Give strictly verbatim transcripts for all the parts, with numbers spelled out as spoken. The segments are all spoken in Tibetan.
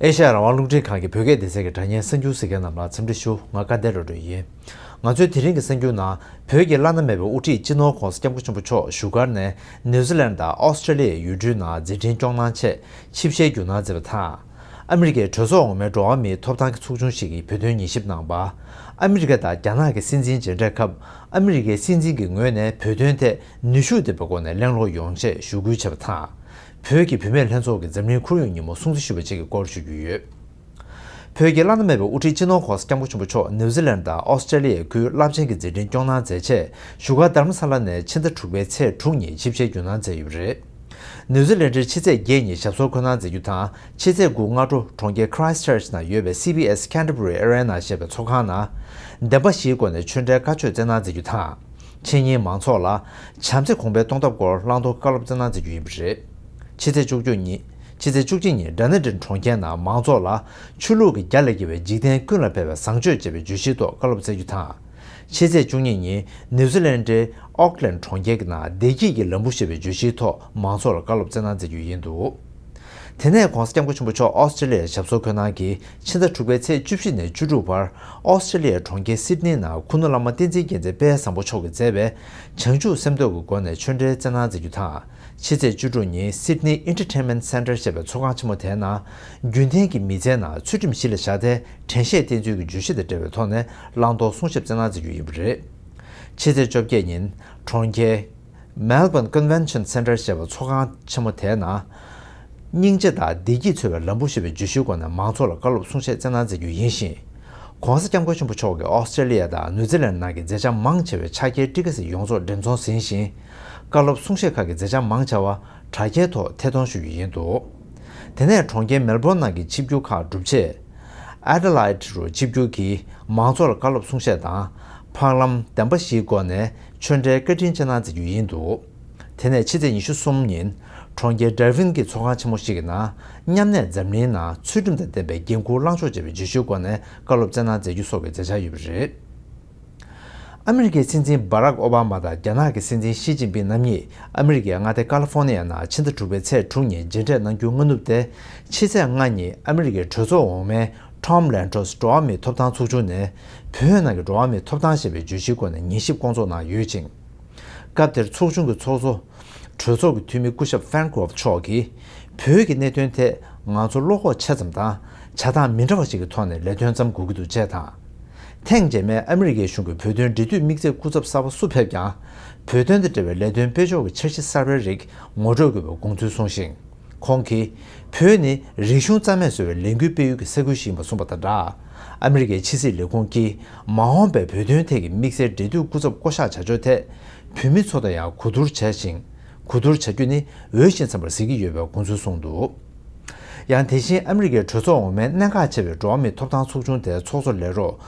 ཨེ་ཤ་ཡ་རང་དབང་རླུང་འཕྲིན་ཁང་གི་བོད་སྐད་སྡེ་ཚན་གྱི་དྲ་བརྙན་གསར་འགྱུར་གཟིགས་མཁན་རྣམས་ལ་འཚམས་འདྲི་ཞུ། ང་སྐལ་ལྡན་རོ་སྒྲོན་ཡིན། ང་ཚོའི་དེ་རིང་གི་གསར་འགྱུར་ནང་། བོད་ཀྱི་བླ་ན་མེད་པའི་དབུ་ཁྲིད་སྤྱི་ནོར་༧གོང་ས་༧སྐྱབས་མགོན་ཆེན་པོ་མཆོག་བཞུགས་སྒར་ནས་ནིའུ་ཛི་ལན་དང་ཨོ་སི་ཀྲེ་ལི་ཡའི་ཡུལ་གྲུའི་ནང་མཛད་འཕྲིན་སྐྱོང་གནང་ཆེད་ཆིབས་ཞལ་བསྒྱུར་གནང་མཛད་པ་དང་། ཨ་མི་རི་ཀའི་གྲོས་ཚོགས་འོག་མའི་འགྲོ་བ་མིའི་ཐོབ་ཐང་གི་ཚོགས་ཆུང་ཞིག་གིས་བོད་དོན་ཉན་ཞིབ་གནང་བ། ཨ་མི་རི་ཀ་དང་རྒྱ་ནག་གི་སྲིད་འཛིན་མཇལ་འཕྲད་སྐབས། ཨ་མི་རི་ཀའི་སྲིད་འཛིན་གྱི་ངོས་ནས་བོད་དོན་ཐད་ནུས་ཤུགས་ལྡན་པའི་སྒོ་ནས་གླེང་སློང་ཡོང་ཆེད་ཞུ་སྐུལ་བྱས་པ་དང་། བོད་ཀྱི་བུད་མེད་ལྷན་ཚོགས་ཀྱི་འཛམ་གླིང་ཁོར་ཡུག་ཉིན་མོ་སྲུང་བརྩི་ཞུ་བ་བཅས་ཀྱི་སྐོར་ཞུ་རྒྱུ་ཡོད། བོད་ཀྱི་བླ་ན་མེད་པའི་དབུ་ཁྲིད་སྤྱི་ནོར་༧གོང་ས་༧སྐྱབས་མགོན་ཆེན་པོ་མཆོག་ནིའུ་ཛི་ལན་དང་ཨོ་སི་ཀྲེ་ལི་ཡའི་ཁུལ་རླབས་ཆེན་གྱི་མཛད་འཕྲིན་སྐྱོང་གནང་མཛད་ཆེད་བཞུགས་སྒར་རྡ་རམ་ས་ལ་ནས་ཕྱི་ཟླ་དྲུག་པའི་ཚེས་དྲུག་ཉིན་ཆིབས་ཞལ་བསྒྱུར་གནང་མཛད་ཡོད་པ་རེད། ནིའུ་ཛི་ལན་ཌའི་ཕྱི་ཚེས་བརྒྱད་ཉིན་ཞབས་སོར་འཁོད་གནང་མཛད་རྒྱུ་དང་། ཕྱི་ཚེས་དགུ་སྔ་དྲོ་གྲོང་ཁྱེར་Christchurch ནང་ཡོད་པའི་སི་བི་ཨེས་Canterbury Arena ཞེས་པའི་ཚོགས་ཁང་ནང་། བདེན་པ་བཞིའི་སྒོ་ནས་ཆོས་འབྲེལ་བཀའ་ཆོས་སྩལ་གནང་མཛད་རྒྱུ་དང་། ཕྱི་ཉིན་མང་ཚོགས་ལ་བྱམས་བརྩེ་གོང་འཕེལ་གཏོང་ཐབས་སྐོར་བླང་དོར་བཀའ་སློབ་སྩལ་གནང་མཛད་རྒྱུ་ཡིན་པ་རེད། ཕྱི་ཚེས་བཅུ་གཅིག་ཉིན། ཕྱི་ཚེས་བཅུ་གཅིག་ཉིན་ཌན་ནི་ཊོན་གྲོང་ཁྱེར་ནང་མང་ཚོགས་ལ་ཆོས་ལུགས་ཀྱི་རྒྱ་ལ་དགེ་བའི་འཇིག་རྟེན་ཀུན་ལ་ཕན་པའི་བཟང་སྤྱོད་ཅེས་པའི་བརྗོད་གཞིའི་ཐོག་བཀའ་སློབ་སྩལ་རྒྱུ་དང་། ཕྱི་ཚེས་བཅུ་གཉིས་ཉིན་ནིའུ་ཛི་ལན་ཌའི་ཨོག་ལན་གྲོང་ཁྱེར་ནང་བདེ་སྐྱིད་ཀྱི་ལམ་བུ་ཞེས་པའི་བརྗོད་གཞིའི་ཐོག་མང་ཚོགས་ལ་བཀའ་སློབ་སྩལ་གནང་མཛད་རྒྱུ་ཡིན་འདུག། དེ་ནས་༧གོང་ས་༧སྐྱབས་མགོན་ཆེན་པོ་མཆོག་ཨོ་སི་ཀྲེ་ལི་ཡར་ཞབས་སོར་འཁོད་གནང་གིས་ཕྱི་ཟླ་དྲུག་པའི་ཚེས་བཅུ་བཞི་ནས་བཅུ་དྲུག་བར་ཨོ་སི་ཀྲེ་ལི་ཡའི་གྲོང་ཁྱེར་སིད་ནི་ནང་ཁུ་ནུ་བླ་མ་བསྟན་འཛིན་རྒྱལ་མཚན་དཔལ་བཟང་པོ་མཆོག་གིས་མཛད་པའི་བྱང་ཆུབ་སེམས་རྟོགས་ཀྱི་སྒོ་ནས་ཆོས་འབྲེལ་སྩལ་གནང་མཛད་རྒྱུ་དང་། ཕྱི་ཚེས་བཅུ་དྲུག་ཉིན་Sydney Entertainment Centre ཞེས་པའི་ཚོགས་ཁང་ཆེན་མོ་དེའི་ནང་རྒྱུན་ལྡན་གྱི་མི་ཚེའི་ནང་ཚུལ་ཁྲིམས་གཞི་ལ་བཞག་སྟེ་དྲན་ཤེས་བསྟེན་ཚུལ་གྱི་བརྗོད་གཞི་དང་འབྲེལ་བའི་ཐོག་ནས་བླང་དོར་གསུང་བཤད་སྩལ་གནང་མཛད་རྒྱུ་ཡིན་པ་རེད། ཕྱི་ཚེས་བཅོ་བརྒྱད་ཉིན་གྲོང་ཁྱེར་Melbourne Convention Centre ཞེས་པའི་ཚོགས་ཁང་ཆེན་མོ་དེའི་ནང་། སྙིང་རྗེ་དང་བདེ་སྐྱིད་འཚོལ་བའི་ལམ་བུ་ཞེས་པའི་བརྗོད་གཞིའི་སྒོ་ནས་མང་ཚོགས་ལ་བཀའ་སློབ་གསུང་བཤད་སྩལ་གནང་མཛད་རྒྱུ་ཡིན་ཞིང་། ྋགོང་ས་ྋསྐྱབས་མགོན་ཆེན་པོ་མཆོག་གིས་ཨོ་སི་ཀྲེ་ལི་ཡ་དང་ནིའུ་ཛི་ལན་ནང་གི་མཛད་འཆར་མང་ཆེ་བའི་ཕྱག་འཁྱེར་ཊི་ཀ་སི་ཡོངས་རྫོགས་འགྲེམས་ཚོང་ཟིན་ཞིང་། བཀའ་སློབ་གསུང་བཤད་ཁག་གི་མཛད་འཆར་མང་ཆེ་བ་དྲ་རྒྱའི་ཐོག་ཐད་གཏོང་ཞུ་རྒྱུ་ཡིན་འདུག། དེ་ནས་གྲོང་ཁྱེར་མེལ་བོན་ནང་གི་ཆིབས་བསྒྱུར་ཁག་གྲུབ་རྗེས། ཨེ་ཌི་ལའེ་ཌི་རུ་ཆིབས་བསྒྱུར་གྱིས་མང་ཚོགས་ལ་བཀའ་སློབ་གསུང་བཤད་དང་། འཕགས་ལམ་བདེན་པ་བཞིའི་སྒོ་ནས་ཆོས་འབྲེལ་བཀའ་དྲིན་བསྐྱངས་གནང་མཛད་རྒྱུ་ཡིན་འདུག། དེ་ནས་ཕྱི་ཚེས་ཉི་ཤུ་གསུམ་ཉིན་གྲོང་ཁྱེར་ཌར་ཝིན་གྱི་ཚོགས་ཁང་ཆེན་མོ་ཞིག་གི་ནང་མཉམ་གནས་འཛམ་གླིང་ནང་ཚུལ་ཁྲིམས་དང་ལྡན་པའི་འགན་འཁུར་བླངས་ཆོག་ཅེས་པའི་བརྗོད་གཞིའི་སྒོ་ནས་བཀའ་སློབ་སྩལ་གནང་མཛད་རྒྱུ་སོགས་ཀྱི་མཛད་འཆར་ཡོད་པ་རེད། ཨ་མི་རི་ཀའི་སྲིད་འཛིན་སྦ་རག་ཨོ་བྷ་མ་དང་རྒྱ་ནག་གི་སྲིད་འཛིན་ཞི་ཅིན་ཕིང་རྣམ་གཉིས་ཨ་མི་རི་ཀའི་མངའ་སྡེ་ཀ་ལི་ཧྥོ་ནི་ཡ་ནང་ཕྱི་ཟླ་དྲུག་པའི་ཚེས་དྲུག་ཉིན་མཇལ་འཕྲད་གནང་རྒྱུ་སྔ་ནུབ་སྟེ། ཕྱི་ཚེས་ལྔ་ཉིན་ཨ་མི་རི་ཀའི་གྲོས་ཚོགས་འོག་མའི་Tom Lantos འགྲོ་བ་མིའི་ཐོབ་ཐང་ཚོགས་ཆུང་ནས་བོད་ནང་གི་འགྲོ་བ་མིའི་ཐོབ་ཐང་ཞེས་པའི་བརྗོད་གཞིའི་སྒོ་ནས་ཉན་ཞིབ་སྐོང་ཚོགས་གནང་ཡོད་ཅིང་། སྐབས་དེར་ཚོགས་ཆུང་གི་ཚོགས་གཙོ། གྲོས་ཚོགས་ཀྱི་འཐུས་མི་སྐུ་ཞབས་ཧྥན་ཀོབ་མཆོག་གིས། བོད་ཀྱི་གནད་དོན་ཐད་ང་ཚོ་བློ་ཁོག་ཆེ་ཙམ་དང་བྱ་སྟངས་མི་འདྲ་བ་ཞིག་གི་ཐོག་ནས་ལས་དོན་བརྩམ་དགོས་ཀྱི་འདུག་ཅེས་དང་། ཐེངས་རྗེས་མའི་ཨ་མི་རི་ཀའི་གཞུང་གི་བོད་དོན་འབྲེལ་མཐུད་དམིགས་བསལ་སྐུ་ཚབ་གསར་པ་སུ་ཕེབས་ཀྱང་། བོད་དོན་དང་འབྲེལ་བའི་ལས་དོན་སྤེལ་ཕྱོགས་ཀྱི་འཆར་གཞི་གསར་པའི་རིགས་ངོ་སྤྲོད་དགོས་པའི་དགོངས་ཚུལ་གསུངས་ཤིང་། ཁོང་གིས། བོད་ནི་རིག་གཞུང་རྩ་མེད་བཟོ་བའི་ལས་འགུལ་སྤེལ་ཡུལ་གྱི་ས་ཁུལ་ཞིག་ཡིན་པ་གསུངས་པ་དང་སྦྲགས། ཨ་མི་རི་ཀའི་ཕྱི་སྲིད་ལས་ཁུངས་ཀྱིས་མ་འོངས་པའི་བོད་དོན་ཐད་ཀྱི་དམིགས་བསལ་འབྲེལ་མཐུད་སྐུ་ཚབ་བསྐོ་གཞག་བྱ་ཕྱོགས་ཐད། བོད་མི་ཚོ་དང་ཡང་གོ་བསྡུར་བྱས་ཤིང་། གོ་བསྡུར་བྱ་རྒྱུ་ནི་འོས་ཤིང་འཚམ་པར་གཟིགས་ཀྱི་ཡོད་པའི་དགོངས་ཚུལ་གསུངས་འདུག། ཡང་དེ་བཞིན་ཨ་མི་རི་ཀའི་གྲོས་ཚོགས་འོག་མའི་གནད་འགག་ཆེ་བའི་འགྲོ་བ་མིའི་ཐོབ་ཐང་ཚོགས་ཆུང་དེའི་ཚོགས་གཙོ་ལས་རོགས།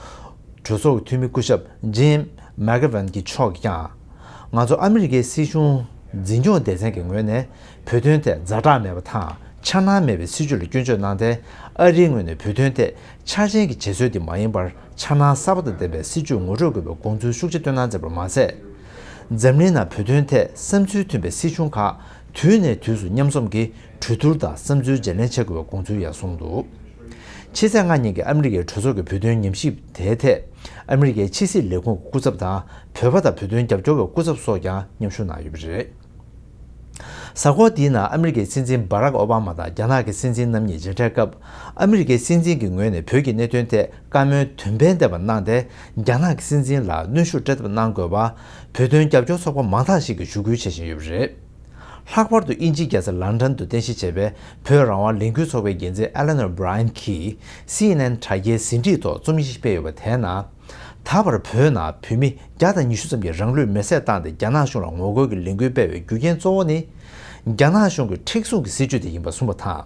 གྲོས་ཚོགས་ཀྱི་འཐུས་མི་སྐུ་ཞབས་ཇིམ་མེག་གྷི་ཝན་གྱི་མཆོག་གིས་ཀྱང་། ང་ཚོ་ཨ་མི་རི་ཀའི་སྲིད་གཞུང་འཛིན་སྐྱོང་སྡེ་ཚན་གྱི་ངོས་ནས་བོད་དོན་ཐད་ཛ་དྲག་མེད་པ་དང་འཆར་སྣང་མེད་པའི་སྲིད་བྱུས་ལ་སྐྱོན་བརྗོད་གནང་སྟེ། ཨ་རིའི་ངོས་ནས་བོད་དོན་ཐད་འཆར་ཅན་གྱི་བྱེད་སྲོལ་དེ་མ་ཡིན་པར། འཆར་སྣང་གསར་པ་དང་ལྡན་པའི་སྲིད་བྱུས་ངོ་སྤྲོད་དགོས་པའི་དགོངས་ཚུལ་ཤུགས་ཆེ་བཏོན་གནང་མཛད་པར་མ་ཟད། འཛམ་གླིང་ནང་བོད་དོན་ཐད་བསམ་ཚུལ་མཐུན་པའི་སྲིད་གཞུང་ཁག་དུས་ནས་དུས་སུ་མཉམ་འཛོམས་ཀྱིས་གྲོས་བསྡུར་དང་བསམ་ཚུལ་བརྗེ་ལེན་བྱེད་དགོས་པའི་དགོངས་ཚུལ་ཡང་གསུངས་འདུག། ཕྱི་ཚེས་ལྔ་ཉིན་གྱི་ཨ་མི་རི་ཀའི་གྲོས་ཚོགས་ཀྱི་བོད་དོན་ཉམས་ཞིབ་དེའི་ཐད། ཨ་མི་རི་ཀའི་ཕྱི་སྲིད་ལས་ཁུངས་ཀྱི་སྐུ་ཚབ་དང་། བོད་པ་དང་བོད་དོན་རྒྱབ་སྐྱོར་བའི་སྐུ་ཚབ་སོགས་ཀྱང་མཉམ་ཞུགས་གནང་ཡོད་པ་རེད། གཟའ་འཁོར་འདིའི་ནང་ཨ་མི་རི་ཀའི་སྲིད་འཛིན་སྦ་རག་ཨོ་བྷ་མ་དང་རྒྱ་ནག་གི་སྲིད་འཛིན་རྣམ་གཉིས་མཇལ་འཕྲད་སྐབས། ཨ་མི་རི་ཀའི་སྲིད་འཛིན་གྱི་ངོས་ནས་བོད་ཀྱི་གནད་དོན་ཐད་བཀའ་མོལ་དོན་ཕན་ལྡན་པ་གནང་སྟེ། རྒྱ་ནག་གི་སྲིད་འཛིན་ལ་གནོན་ཤུགས་སྤྲད་ཐབས་གནང་དགོས་པ། བོད་དོན་རྒྱབ་སྐྱོར་ཚོགས་པ་མང་དག་ཞིག་གིས་ཞུ་སྐུལ་བྱེད་བཞིན་ཡོད་པ་རེད། ལྷག་པར་དུ་དབྱིན་ཇིའི་རྒྱལ་ས་ལན་ཌན་དུ་རྟེན་གཞི་བྱས་པའི་བོད་རང་དབང་ལས་འགུལ་ཚོགས་པའི་འགན་འཛིན་ཨེ་ལེ་ནོར་བྷ་རའི་ཡན་གྱིས་སི་ཨེན་ཨེན་དྲ་རྒྱའི་ཟིན་བྲིས་ཐོག་རྩོམ་ཡིག་ཞིག་སྤེལ་ཡོད་པ་དེའི་ནང་། ད་བར་བོད་ནང་བོད་མི་བརྒྱ་དང་ཉི་ཤུ་ཙམ་གྱིས་རང་ལུས་མེར་སྲེག་བཏང་སྟེ་རྒྱ་ནག་གཞུང་ལ་ངོ་རྒོལ་གྱི་ལས་འགུལ་སྤེལ་བའི་རྒྱུ་རྐྱེན་གཙོ་བོ་ནི། རྒྱ་ནག་གཞུང་གི་མཁྲེགས་བཟུང་གི་སྲིད་བྱུས་དེ་ཡིན་པ་གསུངས་པ་དང་།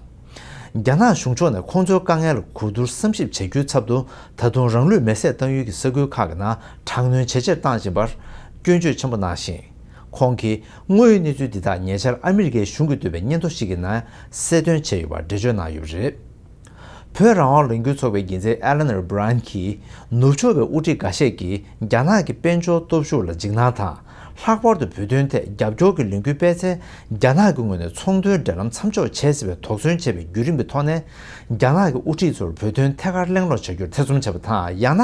རྒྱ་ནག་གཞུང་ཕྱོགས་ནས་ཁོང་ཚོའི་དཀའ་ངལ་ལ་གོ་བསྡུར་བསམ་ཞིབ་བྱ་རྒྱུའི་ཚབ་ཏུ། ད་དུང་རང་ལུས་མེར་སྲེག་བཏང་ཡུལ་གྱི་ས་ཁུལ་ཁག་གི་ནང་དྲག་གནོན་ཇེ་ཆེར་བཏང་བཞིན་པར་སྐྱོན་བརྗོད་ཆེན་པོ་གནང་ཞིང་། ཁོང་གིས་དངོས་ཡོད་གནས་ཚུལ་འདི་དག་ཉེ་ཆར་ཨ་མི་རི་ཀའི་གཞུང་གིས་བཏོན་པའི་སྙན་ཐོ་ཞིག་གི་ནང་གསལ་སྟོན་བྱས་ཡོད་པར་འགྲེལ་བརྗོད་གནང་ཡོད་པ་རེད། བོད་རང་དབང་ལས་འགུལ་ཚོགས་པའི་འགན་འཛིན་ཨེ་ལེ་ནོར་བྷ་རའི་ཡན་གྱིས། ནུབ་ཕྱོགས་པའི་དབུ་ཁྲིད་འགའ་ཤས་ཀྱིས་རྒྱ་ནག་གི་དཔལ་འབྱོར་སྟོབས་ཤུགས་ལ་འཇིགས་སྣང་དང་། ལྷག་པར་དུ་བོད་དོན་ཐད་རྒྱབ་སྐྱོར་གྱི་ལས་འགུལ་སྤེལ་ཚེ། རྒྱ་ནག་གི་ངོས་ནས་ཚོང་དོན་འབྲེལ་ལམ་མཚམས་འཇོག་བྱས་ཟིན་པའི་དོགས་ཟོན་བྱས་པའི་བརྒྱུད་རིམ་གྱི་ཐོག་ནས། རྒྱ་ནག་གི་དབུ་ཁྲིད་ཚོར་བོད་དོན་ཐད་ཀར་གླེང་སློང་བྱ་རྒྱུར་ཐེ་ཚོམ་བྱས་པ་དང་། ཡང་ན།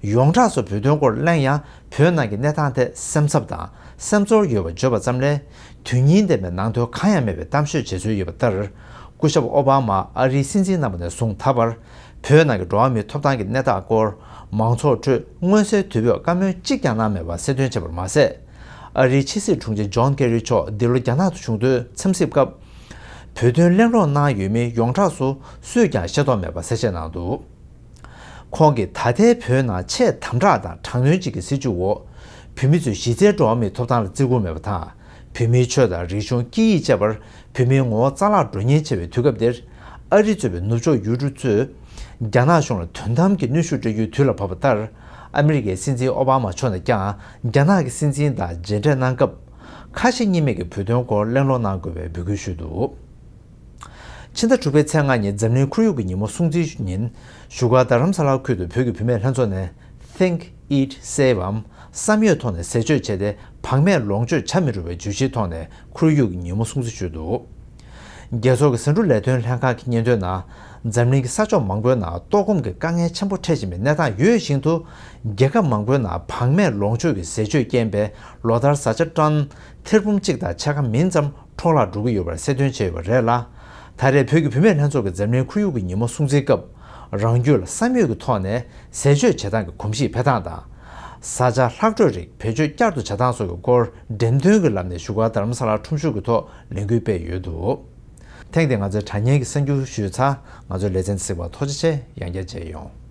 ཡོངས་གྲགས་སུ་བོད་དོན་སྐོར་གླེང་ཡང་། བོད་ནང་གི་གནས་སྟངས་ཐད་སེམས་འཚབ་དང་སེམས་ཚོར་ཡོད་པ་བརྗོད་པ་ཙམ་ལས། དོན་སྙིང་ལྡན་པའི་ནང་དོན་གང་ཡང་མེད་པའི་གཏམ་ཤོད་བྱེད་སྲོལ་ཡོད་པ་ལྟར། སྐུ་ཞབས་ཨོ་བྷ་མ་ཨ་རིའི་སྲིད་འཛིན་རྣམ་པ་ནས་བཟུང་ད་བར། བོད་ནང་གི་འགྲོ་བ་མིའི་ཐོབ་ཐང་གི་གནས་སྟངས་སྐོར། མང་ཚོགས་ཁྲོད་མངོན་གསལ་དོད་པོས་བཀའ་མོལ་གཅིག་ཀྱང་གནང་མེད་པ་གསལ་སྟོན་བྱས་པར་མ་ཟད། ཨ་རིའི་ཕྱི་སྲིད་དྲུང་ཆེ་ཇོན་ཀེ་རི་མཆོག་འདི་ལོ་རྒྱ་ནག་ཏུ་བྱུང་དུས་འཚམས་གཟིགས་སྐབས། བོད་དོན་གླེང་སློང་གནང་ཡོད་མེད་ཡོངས་གྲགས་སུ་སུས་ཀྱང་ཤེས་རྟོགས་མེད་པ་གསལ་བཤད་གནང་འདུག་ཁོང་གིས་ད་ལྟའི་བོད་ནང་ཆེས་དམ་དྲག་དང་དྲག་གནོན་ཅན་གྱི་སྲིད་བྱུས་འོག་བོད་མི་ཚོས་གཞི་རྩའི་འགྲོ་བ་མིའི་ཐོབ་ཐང་ལ་བརྩི་བཀུར་མེད་པ་དང་། བོད་མིའི་ཆོས་དང་རིག་གཞུང་སྐད་ཡིག་བཅས་པར་བོད་མིའི་ངོ་བོ་རྩ་བརླག་འགྲོ་ཉེན་ཆེ་བའི་དུས་སྐབས་འདིར། ཨ་རི་གཙོས་པའི་ནུབ་ཕྱོགས་ཡུལ་གྲུ་ཚོས་རྒྱ་ནག་གཞུང་ལ་དོན་དམ་གྱི་གནོན་ཤུགས་སྤྲོད་རྒྱུའི་དུས་ལ་བབ་པ་ལྟར། ཨ་མི་རི་ཀའི་སྲིད་འཛིན་ཨོ་བྷ་མ་མཆོག་ནས་ཀྱང་རྒྱ་ནག་གི་སྲིད་འཛིན་དང་མཇལ་འཕྲད་གནང་སྐབས། ཁ་ཞེ་གཉིས་མེད་ཀྱིས་བོད་དོན་སྐོར་གླེང་སློང་གནང་དགོས་པའི་འབོད་སྐུལ་ཞུས་འདུག་ཕྱི་ཟླ་དྲུག་པའི་ཚེས་ལྔ་ཉིན་འཛམ་གླིང་ཁོར་ཡུག་གི་ཉིན་མོ་སྲུང་བརྩིའི་ཉིན། བཞུགས་སྒར་རྡ་རམ་ས་ལ་ཁུལ་དུ་བོད་ཀྱི་བུད་མེད་ལྷན་ཚོགས་ནས། Think, Eat, Save འམ། བསམ་ཡོད་ཐོག་ནས་ཟས་སྤྱོད་བྱས་ཏེ། བག་མེད་ལོངས་སྤྱོད་བྱ་མི་རུང་བའི་བརྗོད་གཞིའི་ཐོག་ནས་ཁོར་ཡུག་གི་ཉིན་མོ་སྲུང་བརྩི་ཞུས་འདུག་རྒྱལ་ཚོགས་ཀྱི་ཟིང་འཁྲུག་ལས་དོན་ལྷན་ཁང་གི་སྙན་ཐོའི་ནང་། འཛམ་གླིང་གི་ས་ཕྱོགས་མང་པོའི་ནང་ལྟོགས་སྐོམ་གྱི་དཀའ་ངལ་ཆེན་པོ་འཕྲད་བཞིན་པའི་གནས་སྟངས་ཡོད་བཞིན་དུ། རྒྱལ་ཁབ་མང་པོའི་ནང་བག་མེད་ལོངས་སྤྱོད་ཀྱི་ཟས་སྤྱོད་རྐྱེན་པས་ལོ་ལྟར་བཟའ་བཅའ་ཊོན་ཐེར་འབུམ་གཅིག་དང་ཕྱེད་ཀ་མིན་ཙམ་འཕྲོ་བརླག་འགྲོ་གི་ཡོད་པར་གསལ་སྟོན་བྱས་ཡོད་པ་རེད་ལ། ད་རེས་བོད་ཀྱི་བུད་མེད་ལྷན་ཚོགས་ཀྱིས་འཛམ་གླིང་ཁོར་ཡུག་གི་ཉིན་མོ་སྲུང་བརྩིའི་སྐབས། རང་རྒྱུད་ལ་བསམ་ཡོད་ཀྱི་ཐོག་ནས་ཟས་སྤྱོད་བྱེད་སྟངས་ཀྱི་གོམས་གཤིས་འཕེལ་སྟངས་དང་། བཟའ་བཅའ་ལྷག་འཕྲོས་རིགས་བེད་སྤྱོད་བསྐྱར་དུ་བྱེད་སྟངས་སོགས་ཀྱི་སྐོར་འགྲེམས་སྟོན་གྱི་ལམ་ནས་བཞུགས་སྒར་རྡ་རམ་ས་ལར་ཁྲོམ་ཞུགས་ཀྱི་ཐོག་ལས་འགུལ་སྤེལ་ཡོད་འདུག་ཐེངས་འདིར་ང་ཚོའི་དྲ་བརྙན་གྱི་གསར་འགྱུར་ཞུས་ཚར། ང་ཚོའི་ལེ་ཚན་གཟིགས་པར་ཐུགས་རྗེ་ཆེ། ཡང་བསྐྱར་མཇལ་ཡོང་།